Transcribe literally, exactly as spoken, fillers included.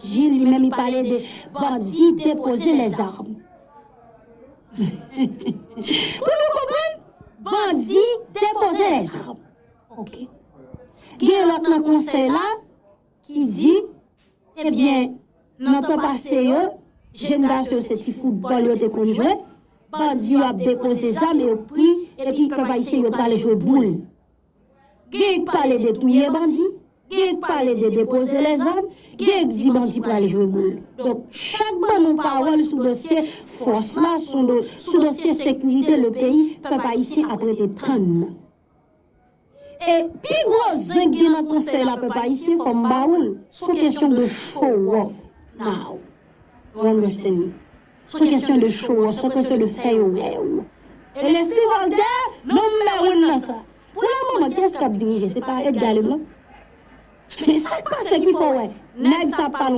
Gilles, li menm, li pale de bandi depoze lèzam. Pou nou konprann, bandi depoze lèzam. Ok. Gen lòt nan konsèy la ki di, ebyen, nan tan pase yo, jenerasyon se ti foutbòl yo te konn jwe, bandi yo ap depoze zam yo pri, epi pèp ayisyen yo pral jwe boul. Gen k pale de touye bandi, gen k pale de depoze lèzam, gen k di bandi pral jwe boul. Donk, chak ban nou pawòl sou dosye fòs la, sou do- sou dosye sekirite le peyi, pèp ayisyen ap rete tann. E pi gwo zen gen nan konsèy la, pèp ayisyen, fò m ba ou l, se yon kesyon de show off now. You understand me? Se yon kesyon de show off, se yon kesyon de fè yo wè yo. E Leslie Voltaire, non, m mè win nan sa. Pou le moman, kiyès k ap dirije? Se pa Edgar Leblanc? Men sa k pase ki fè w wè nèg sa ap pale yon